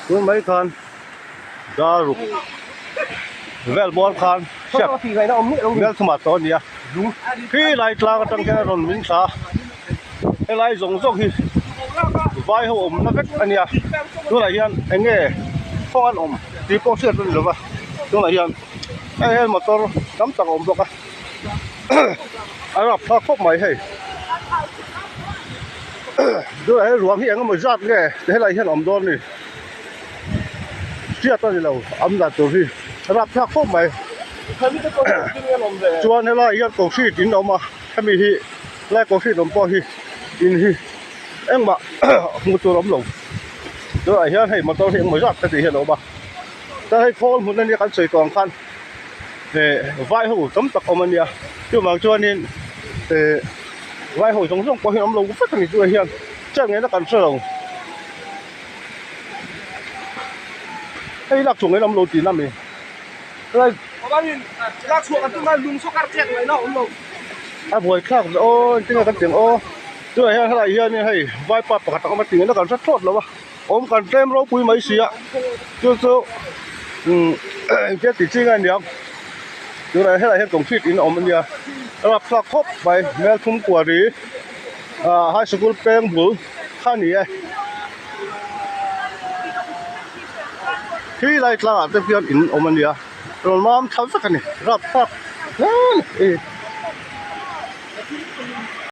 Tun mai khan dar ruk vel bawr khan step melthuma tawh a ni a khi lai tlang atang hian a rawn min thla a helai zawng zawng hi vai ho awmna vek a nia tunah hian eng nge kawng an awm tih pawh hriat a ni lova tunah hian hei hian motor tam tak a awm bawk a a rapthlak khawp mai hei. Tunah hian ruang hi eng emaw zat nge helai hian awm dawn ni hriat a ni lo am dan tur hi a rapthlak khawp mai chuan helai hian concrete in a awm a hemi hi helai concrete awm pawh hi in hi engmah hmuh tur a awm lo tunah hian hei motor hi engemaw zat heti hian a awm a chuan hei khawl hmun ania kan sawi tawh ang khan eh vai ho tam tak awm ania chuvang chuanin eh vai ho zawng zawng pawh hi an awm lo vek ani tunah hian chet ngaihna kan hre lo hei lak chhuah ngaihna awm lo tihna ami helai a buaithlak ve aw engtin nge kan tih ang aw tunah hian helai hianin hei vaipa pakhat a awm a tih ngaihna kan hre thlawt lo a. Awm kan tlem ropui mai si a, chu chu umm engtia tih chi nge aniang tunah helaiah hian concrete in a awm ania a rapthlak khawp mai hmel thum kuari ah high sikul peng bul kha a ni e khi lai tlangah te hian in awm ania rawn mam tha vek a ni rapthlak hle a ni.